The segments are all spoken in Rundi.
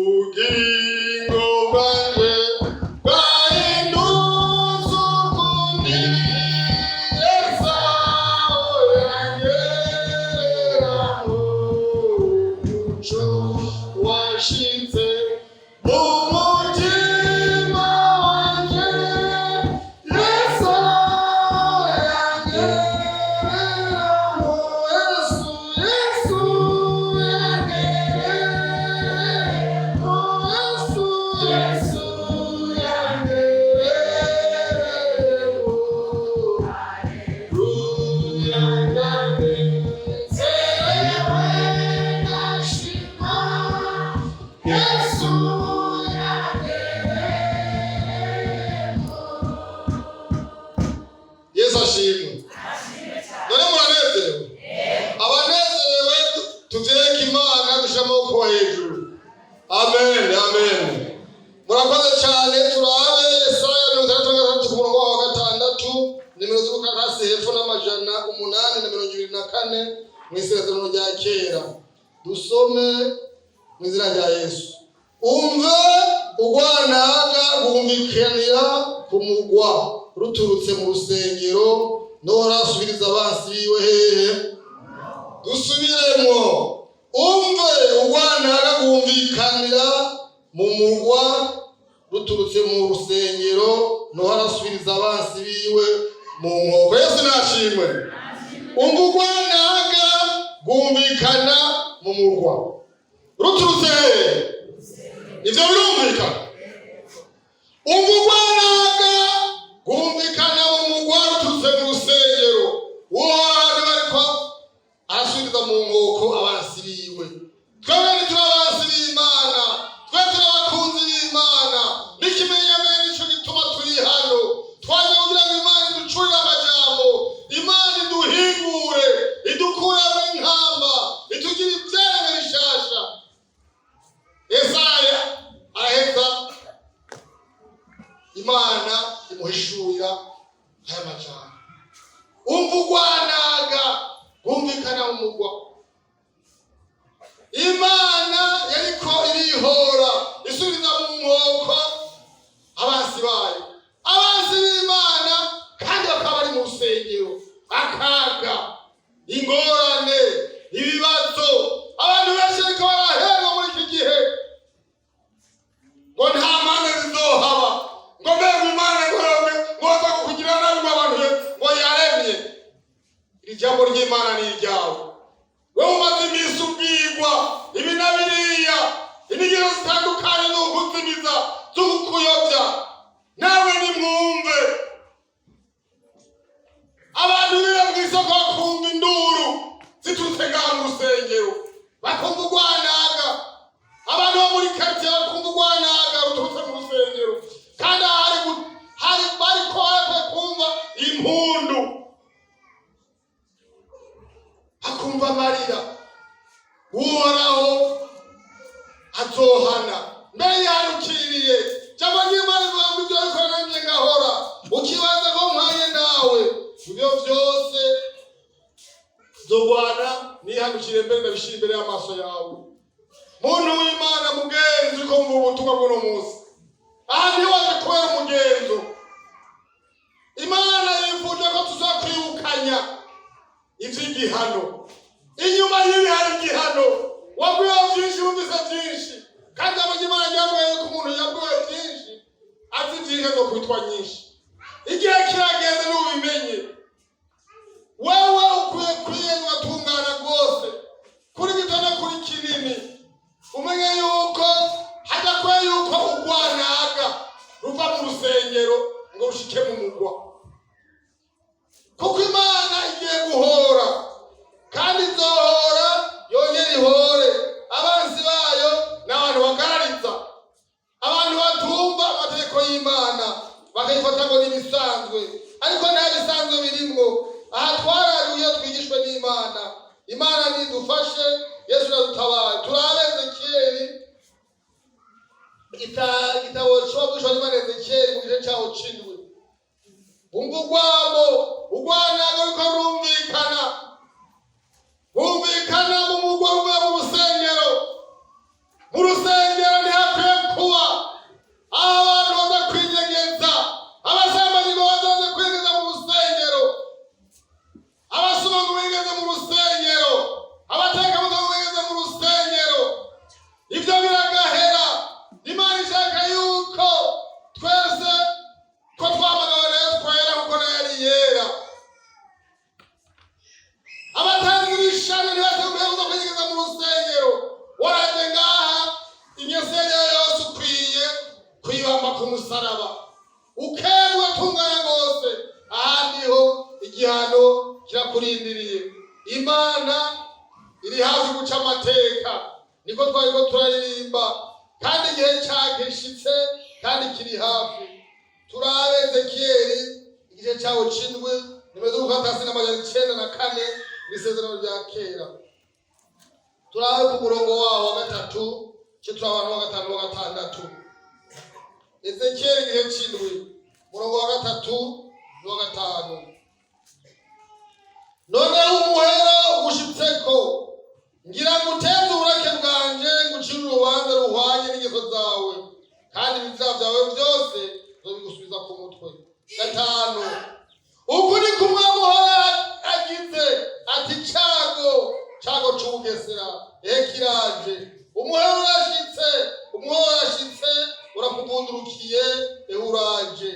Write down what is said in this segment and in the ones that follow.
Ubugingo bwanje bwahindutse ukundi. Yesu yangereramo umuco washitse mu mutima wanje. Yesu yangereramo. Yesu, Yesu yangereramo. Yesu, Yesu yangereramo. Haleluya, ndanezerewe, ndashima. Yesu yangereramo. Yesu ashimwe. None muranezerewe? Abanezerewe tuvyereke Imana, dushire amaboko hejuru. Amen, amen. Murakoze cyane. Turabe Yesaya 66 ku murongo wa 6, nimero z'ubukaratasi hepfo n'824 mu Isezerano rya Kera. Dusome mu izina rya Yesu. Umve, urwanaga rwumvikanira ku mugwa ruturutse mu rusengero. Nohora asubiriza abansi biwe hehe? Dusubiremwo. Umve, urwanaga rwumvikanira mu mugwa ruturutse mu rusengero. Nohora asubiriza abansi biwe mu nkoko. Yesu nashimwe. Umva, urwanaga rwumvikana mu murwa ruturutse hehe? Ivyo birumvikana. Umva, urwanaga rwumvikana mu mugwa ruturutse mu rusengero. Uhoraho niwe ariko arasubiza mu nkoko abansi biwe. Twebwe ntituri abansi b'Imana, twe turi abakunzi b'Imana. N'ikimenyamenya, nico gituma turi hano. Twaje kugira ngo Imana iducurire amajambo, Imana iduhingure, idukuremo inkamba, itugire ivyaremwe bishasha. Yesaya araheza, Imana imuhishurira aya majambo: umva, urwanaga rwumvikana mu mugwa. Imana yariko irihora, isubiza mu nkoko abansi bayo, abansi b'Imana, kandi bakaba bari mu rusengero. Akaga, ingorane, ibibazo, abantu benshi bariko baraherwa muri iki gihe ngo nta mana zizohaba, ngo mbega Imana ngo ngo kugira nabi, ngo abantu ngo yaremye. Iri jambo ry'Imana ni iryawe. Wowe umaze iminsi ubwigwa ibi na biriya, inigero zitandukanye zo kukuzimiza, zo kukuyobya, nawe nimwumve. Abantu biba mu isoko bakumva induru ziturutse ngaha mu rusengero, bakumva urwanaga. Abantu bo muri karitsiye bakumva urwanaga ruturutse mu rusengero, kandi hari bariko barakwiye kumva impundu, bakumva amarira. Uhoraho azohana mbere yanukiriye. Jambo ry'Imana rivuga ngo ibyo ariko nanjye ngahora ukibaza ko mpanye nawe, ibyo byose nzogwana nihanukire mbere, ndabishira imbere y'amaso yawe. Muntu w'Imana, mugenzi, ko mvuga ubutumwa bw'uno munsi aha, ntiwaje kubera umugenzo. Imana yifuje ko tuzakwibukanya ivy'igihano. Inyuma y'ibi hari igihano. Wabwiwe byinshi, wumvise byinshi, kandi ijambo ry'Imana ryabwiye ko umuntu yabwiwe byinshi azi byinshi zo kwitwa nyinshi. Igihe kirageze n'ubimenye. Wewe ukwiye kwiyeza, ugatungana rwose, kuri gito no kuri kinini. Umenye yuko hadakwiye yuko urwanaga ruva mu rusengero ngo rushike mu mugwa, kuko Imana igiye guhora, kandi izohora yongere ihore. Abansi bayo ni abantu bagarariza, abantu batumva amategeko y'Imana, bakayifata ngo ni ibisanzwe, ariko nta bisanzwe birimwo. Aha twarariye, twigishwe n'Imana. Imana nidufashe, Yesu nadutabaye. Turabe Ezekiyeli, igitabo c'uwabwishwa n'Imana Ezekiyeli, mu gice cawo c'indwi. Umva urwamo, urwanago ruriko rurumvikana, rwumvikana mu mugwa, ruvuye mu rusengero, mu rusengero. Ibyo biragahera. Imana ishaka yuko twese ko twamagawe rero twera kuko nayo ari yera. Abatanzi b'ishami ntibateguye kuza kwigeza mu rusengero. Waraje ngaha, inyesengero yose ukwiye kuyibamba ku musaraba, ukerwa tungana rwose. Ahandi ho igihano kirakurindiriye. Imana iri hafi guca amateka, niko twari ko turaririmba, kandi igihe cyagishitse kandi kiri hafi. Turabe Ezekiyeli igice cyawo c'indwi, nimero z'urukatasi n'904 mw'isezerano rya kera. Turabe ku murongo wawo wa gatatu, cyo turabana wa gatanu, wa gatandatu. Ezekiyeli igice c'indwi, umurongo wa gatatu n'uwa gatanu. Noneho umuhero ugushitseko, ngira ngo uteze uburake bwanje, ngucire urubanza ruhwanye n'ingeso zawe, kandi ibizira byawe byose nzobigusubiza ku mutwe. Gatanu: uku ni kumwe Uhoraho agize ati: cago, cago c'ubugesera, ehe kiraje! Umuhero urashitse, umuhero urashitse, urakuvundurukiye, ehe uraje!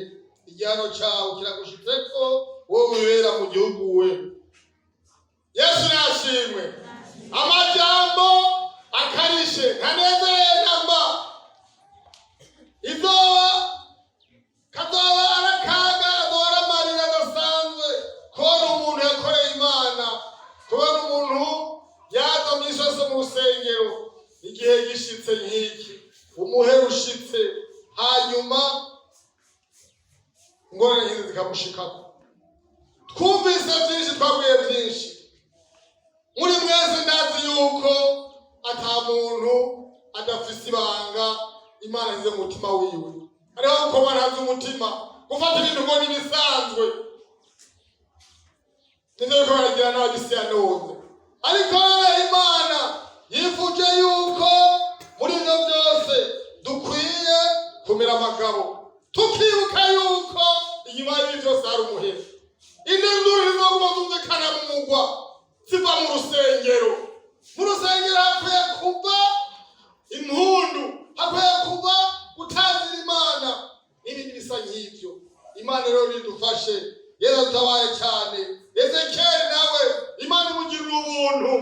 Igihano cawe kiragushitseko, wowe wibera mu gihugu we. Yesu nashimwe. Amajambo akarishe, ntanezereye namba. Izoba kazoba arakaga, azoba aramarira adasanzwe kubona umuntu yakoreye Imana, kubona umuntu yaza misi yose mu rusengero, igihe gishitse nk'iki, umuhero ushitse, hanyuma ingorane nk'izi zikamushikako. Twumvise byinshi, twabwiye byinshi. Muri mwese ndazi yuko ata muntu adafise ibanga Imana ize mu mutima wiwe. Hariho gukoma ntazi umutima, gufata ibintu ngo nibisanzwe, nivyo biriko baragira nabi isi ya none. Ariko rero Imana yifuje yuko muri ivyo byose dukwiye kumera amagabo, tukibuka yuko inyuma y'ibi byose hari umuhero. Induru ntizoguma zumvikana mu mugwa ziva mu rusengero. Mu rusengero hakwiye kuva impundu, hakwiye kuva gutazira Imana n'ibindi bisa nk'ibyo. Imana rero nidufashe. Yesu adutabaye cyane. Ezekiyeli nawe Imana imugirira ubuntu,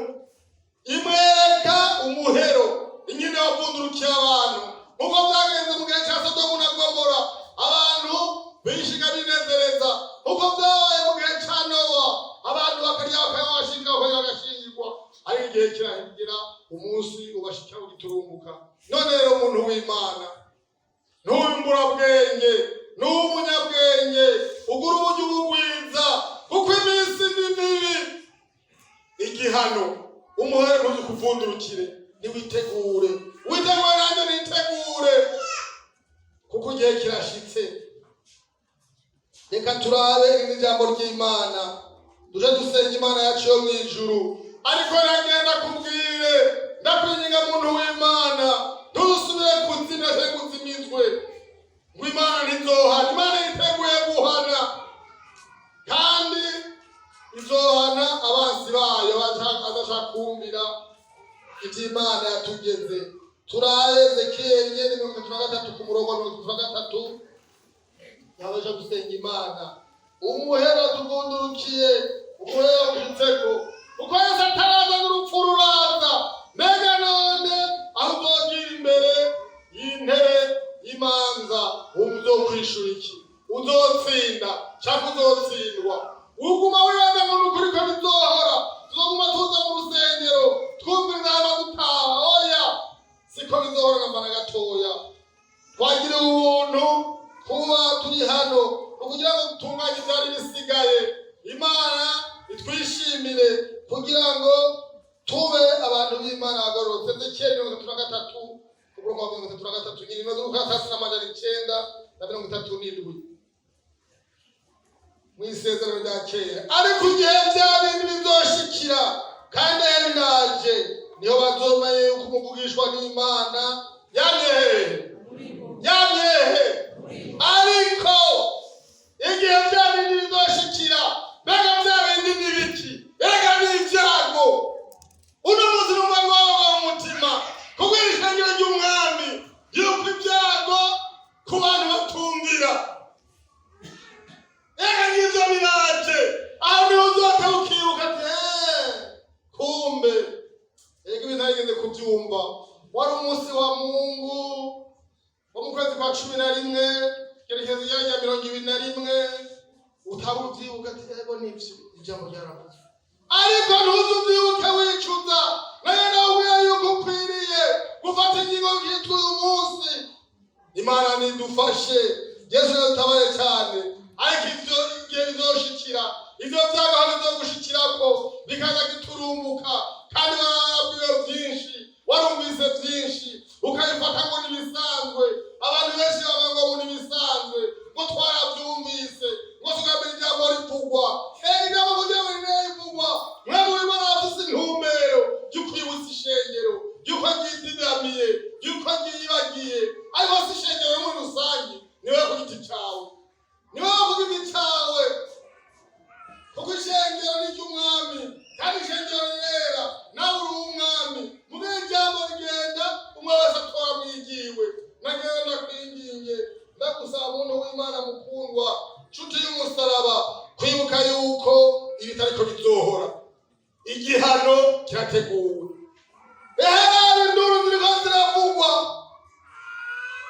imwereka umuhero ingene wavundurukiye abantu, nk'uko byagenze mu gihe cya Sodomu na Gomora, abantu bishiga binezereza, nk'uko byabaye mu gihe cya Nowa, abantu bakarya, bakanywa, bashinga, bakongera bagashingirwa, ariko igihe kirahigira umunsi ubashikira ugiturumbuka. None rero umuntu w'Imana, ntuw'imburabwenge, n'uw'umunyabwenge, ugura uburyo ubugwiza, kuko iminsi ni mibi. Igihano, umuhere ntuzi kuvundurukire. Niwitegure, witegure, nanjye nitegure, kuko igihe kirashitse. Reka turabe irindi jambo ry'Imana, duje dusenga Imana yacu yo mu ijuru. Ariko nagenda kubwire, ndakwinginga muntu w'Imana, ntuzusubire kuzimya cyangwa uzimizwe ngo Imana ntizohana. Imana yiteguye guhana, kandi izohana abansi bayo adashaka kumvira ivyo Imana yatugeze. Turabe Ezekiyeli nyene 33, ku murongo wa 33. Ntabasha gusenga Imana. Umuhero tuvundurukiye, umuhero ushitseko, kuko Yesu ataraza n'urupfu ruraza. Mbega none aho uzogira imbere y'intebe y'imanza, wumva uzokwishura iki? Uzotsinda cyangwa uzotsindwa? Uguma wibaza ngo ni ukuri ko bizohora, tuzoguma tuza mu rusengero twumviriza hama dutaha? Oya, siko bizohora namba na gatoya. Twagiriwe ubuntu kuba turi hano, ni ukugira ngo dutunganye ibyari bisigaye, Imana itwishimire, kugira ngo tube abantu b'Imana bagororotse. Ezekiyeli 33, ku murongo wa 33 nyine, imaze gukatasi n'937 mu isezerano rya kera. Ariko igihe bya bindi bizoshikira, kandi biraje, niho bazomenya yuko umuvugishwa n'Imana yamye hehe, yamye hehe. Ariko igihe bya bindi bizoshikira, mbega bya bindi ni biki? Mbega ni ibyago? Uno munsi numva ngo mu mutima, kuko iri shengero Rindira, ega ngivyo biraje. Aho niho uzota ukibuka ati: "Eh, kumbe ega ibintu narigeze kubyumva." Wari umunsi wa Mungu wo mu kwezi kwa 11, gerekezo rya 21. Utaba ubyibuka ati: "Ego, nivyo, ijambo ryaravuzwe." Ariko ntuze ubyibuke wicuza. Nayo nawe yuko ukwiriye gufata ingingo nkitwa uyu munsi. Imana nidufashe, Yesu yadutabare cyane. Ariko ivyo igihe bizoshikira, ivyo vyago aho bizogushikirako bikaza giturumbuka, kandi warabwiwe byinshi, warumvise byinshi, ukabifata ngo nibisanzwe. Abantu benshi baba ngo nibisanzwe, ngo twarabyumvise, ngo tukamenya ijambo rivugwa. Ega ijambo kugira ngo rine rivugwa, mwebwe Imana afise intumbero yo kwibutsa ishengero yuko ryizigamiye, yuko ryibagiye. Ariko si ishengero muri rusange, niwe ku giti cyawe, niwe ku giti cyawe, kuko ishengero ni iry'umwami, kandi ishengero rirera, nawe uri umwami. Mugabo ijambo rigenda, umwe wese atora mwigiwe. Nagenda ndakwinginge, ndagusaba, muntu w'Imana mukundwa, nshuti y'umusaraba, kwibuka yuko ibitariko bizohora, igihano kirateguwe. Ehe, induru ziriko ziravugwa,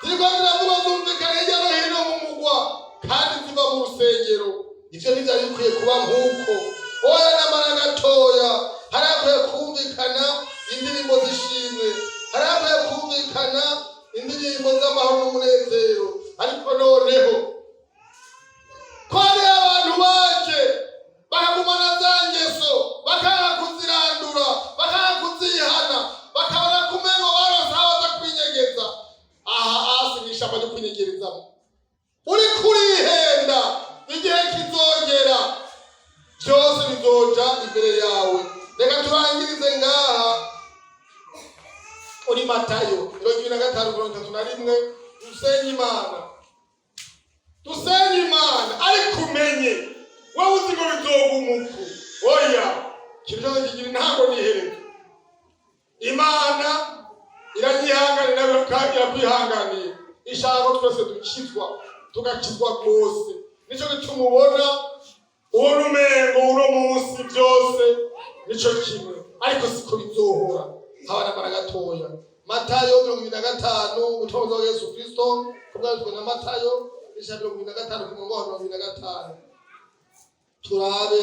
ziriko ziravugwa, zumvikana hirya no hino mu mugwa, kandi ziva mu rusengero. Ivyo ntivyari bikwiye kuba nk'uko. Oya, n'amara gatoya. Hari hakwiye kumvikana indirimbo z'ishimwe, hari hakwiye kumvikana indirimbo z'amahoro n'umunezero. Ariko noneho ko hari abantu baje bakagumana za ngeso, bakanga kuzirandura, bakanga kuzihana, bakabona kumengo baronse aho baza kwinyegeza. Aha hasi mw'ishamba ryo kwinyegerezamo, uriko urihenda. Igihe kizogera, byose bizoja imbere yawe. Reka turangirize ngaha muri Matayo 25, 31. Dusenye Imana, dusenye Imana. Ariko umenye, wowe uzi ngo bizoguma uku? Oya, ikintu cyose kigira intango n'iherezo. Imana iranyihanganira kandi irakwihanganiye, ishaka ko twese dukizwa, tugakizwa rwose. Nicyo gituma ubona umengo uno munsi byose nico kimwe, ariko siko bizohora, haba n'amara gatoya. Matayo 25, ubutumwa bwa Yesu Kristo kubwanditswe na Matayo, igice 25, ku murongo wa 25. Turabe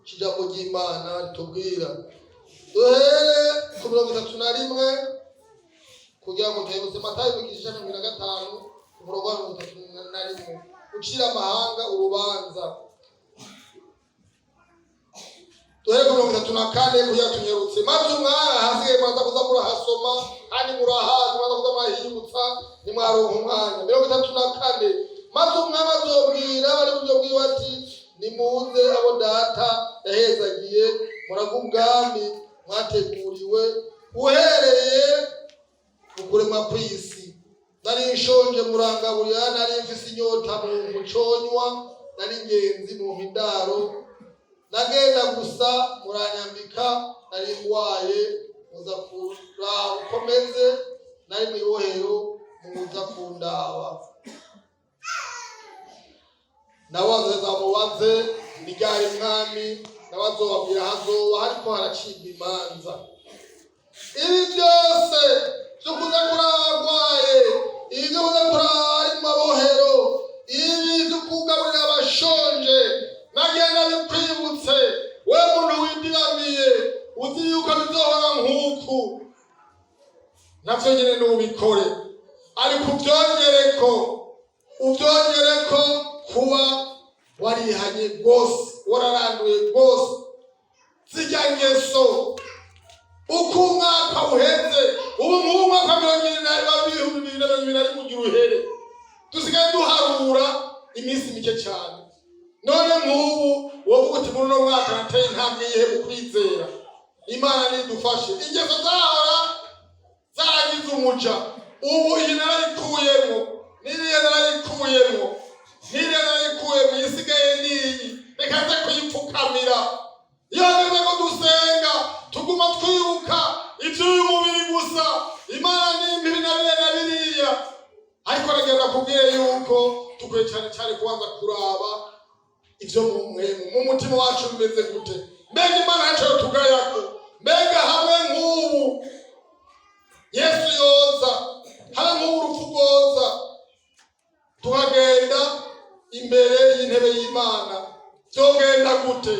ijambo ry'Imana ritubwira. Duhere ku 31 kugira ngo tuyibutse. Matayo mu gice cya 25, ku murongo wa 31: gucira amahanga urubanza. Duhere ku 34 kugira tunyarutse. Maze umwami, ahasigaye muraza kuza murahasoma, kandi murahazi, muraza kuza murahiyibutsa nimwaronka umwanya. 34: maze umwami azobwira bari buryo bwiwe ati: "Nimuze, abo Data yahezagiye, muraga ubwami mwateguriwe uhereye mu kuremwa kw'isi. Nari nshonje, murangaburira; nari mfise inyota, mu muconywa; nari ingenzi, mu indaro; nagenda gusa, muranyambika; nari ngwaye, muza kuraba uko meze; nari mu ibohero, muza kundaba." Nawe azoza mubaze: "Ni ryari, Mwami?" Nawe azobabwira: "Hazoba hariko haracibwa imanza." Ibi byose byo kuza kuraba abagwaye, ibi byo kuza kuraba abari mu mabohero, ibi byo kugaburira abashonje, nagenda bikwibutse, we muntu widiramiye, uzi yuko bizohora nk'uku, navyo nyene nubikore. Ariko ubyongereko kuba warihanye rwose, wararanduye rwose zirya ngeso. Uko umwaka uheze, ubu nk'ubu mwaka 2021 ugira uhere, dusigaye duharura iminsi mike cyane. None nk'ubu wovuga uti: "Muri uno mwaka nateye intambwe yihe mu kwizera?" Imana nidufashe. Ingeso zahora zaragize umuja, ubu iyi narayikuyemo, n'iriya narayikuyemo, n'iriya narayikuyemo, isigaye n'iyi, reka nze kuyipfukamira. Iyo hageze ko dusenga, tuguma twibuka iby'uyu mubiri gusa. Imana nimba na biriya na biriya. Ariko aragenda kubwiye yuko dukwiye cyane cyane kubanza kuraba ibyo mu mpwemu, mu mutima wacu bimeze gute. Mbega Imana yacu tugayako? Mbega hamwe nk'ubu Yesu yoza, hamwe nk'ubu urupfu rwoza, tukagenda imbere y'intebe y'Imana, byogenda gute?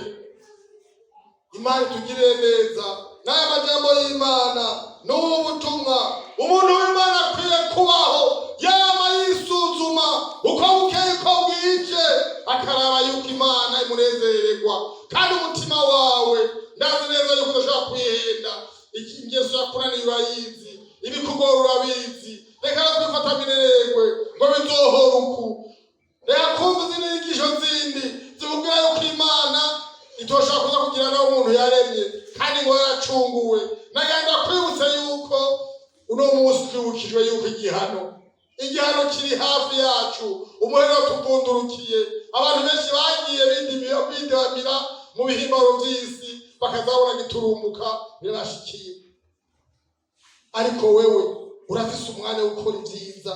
Imana itugirire neza. N'aya majambo y'Imana n'ubu butumwa, umuntu w'Imana akwiye kubaho yama yisuzuma uko bukeye uko bwije, akaraba yuko Imana imunezererwa. Kandi umutima wawe, ndazi neza yuko udashobora kwihenda. Ingeso yakunaniye urayizi, ibikugora urabizi. Reka no kwifata minenegwe ngo bizohora uku. Reka kumva izindi nyigisho zindi zikubwira yuko Imana itoshobora kuza kugira nawe umuntu yaremye kandi ngo yaracunguwe. Nagenda kwibutsa yuko uno munsi twibukijwe yuko igihano kiri hafi yacu, umuhero tuvundurukiye. Abantu benshi bagiye bidamira mu bihimbaro by'isi, bakazabona giturumbuka birabashikiye. Ariko wewe urafise umwanya wo gukora ibyiza.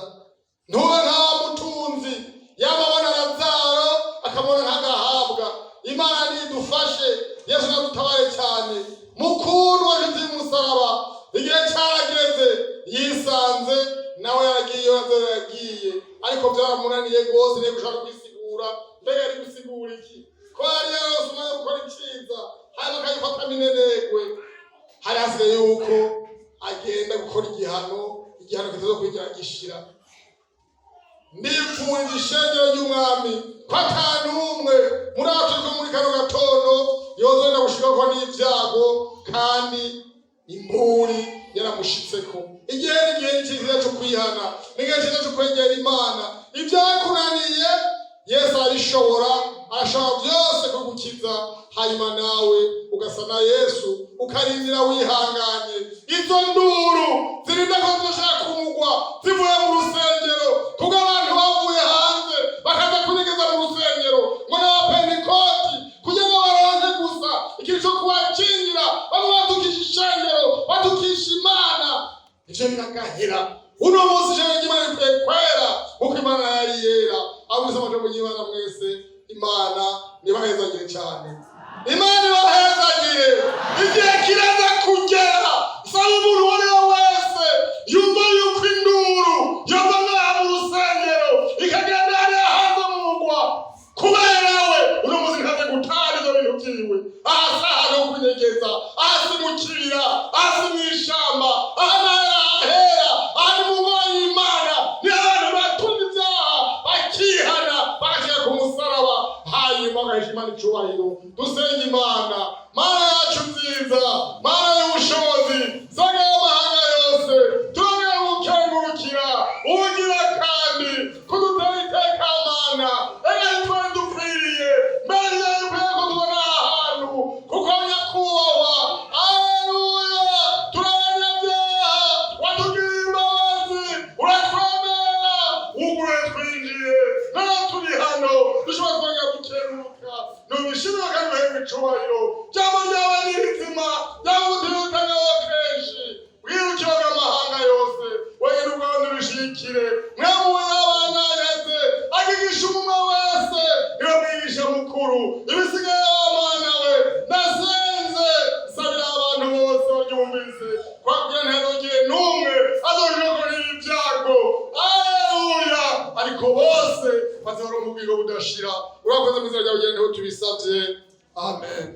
Ntube nka wa mutunzi yababona Lazaro akamubona nk'agahabwa. Imana nidufashe, Yesu nadutabare cyane. Mukundwa nshuti y'umusaraba, igihe cyarageze yisanze nawe yaragiye. Lazaro yagiye, ariko byaramunaniye rwose, niyo gushaka kwisigura. Mbega yari gusigura iki ko yari yarose umwanya wo gukora icyiza, hanyuma akayifata minenegwe? Hari hasigaye yuko agenda gukora igihano, igihano kitaza kwigira gishira. Ndipfurije ishengero ry'Umwami ko ata n'umwe muri abo turi kumwe muri kano gatondo yozenda gushikako n'ibyago kandi imburi yaramushitseko. Igihe ni igihe cyiza cyo kwihana, ni igihe cyiza cyo kwegera Imana. Ibyakunaniye Yesu arabishobora, arashobora byose kugukiza, hanyuma nawe ugasa na Yesu, ukarindira wihanganye izo nduru zirinda ko zizoshaka kumugwa zivuye mu rusengero, kuko abantu bavuye hanze bakaza kunyegeza mu rusengero ngo ni Abapentikoti, kugira ngo baronke gusa ikintu cyo kubakingira. Bamwe batukisha ishengero, batukisha Imana, ivyo biragahera. Uno munsi ijoro ry'Imana rikwiye kwera nkuko Imana yari yera. Abumvise amajambo y'Imana mwese, Imana ntibahezagire cyane, Imana ibahezagire. Igihe kiraza kugera, saba umuntu uwo ari we wese yumva yuko induru yova ngaha mu rusengero ikagenda hariya hanze mu mugwa kubera we, uno munsi ntaze gutara ivyo bintu vyiwe. Aha si ahantu ho kunyegeza, aha si mu kibira, aha si mw'ishamba, aha ni ahera, aha ni mu ngoro y'Imana. Ni abantu batuma ibyaha bakihana, bagashika ku musaraba, hanyuma bagahesha Imana icubahiro. Dusenga Imana. Mana yacu nziza, Mana y'ubushobozi, saga y'amahanga yose, turongera gukengurukira ubugira kandi kudutera iteka. Mana, ega ntitwari dukwiriye, mbere ryari dukwiye ko tubona aha hantu, kuko nyakubahwa, aleluya, turabanyabyaha. Watugiriye imbabazi, uratwemera, wuguruye twinjiye, none turi hano dushobora kongera gukenguruka. Nubishimira kandi uhembwa icubahiro. Jambo ryawe ni rizima, ryaba utiritangaho kenshi, bwirukiraga amahanga yose. Wenyine ubwawe nubishikire. Mwami yabananyeze akigisha umwe wese, niwe mwigisha mukuru. Ibisigaye w'Amana we, ndasenze nsabira abantu bose baryumvise kwabwira ntihazogire n'umwe azoshobora ibyago, aleluya, ariko bose bazahora mu bwigo budashira. Urakoze mu izina ryawe, niho tubisabye, amen.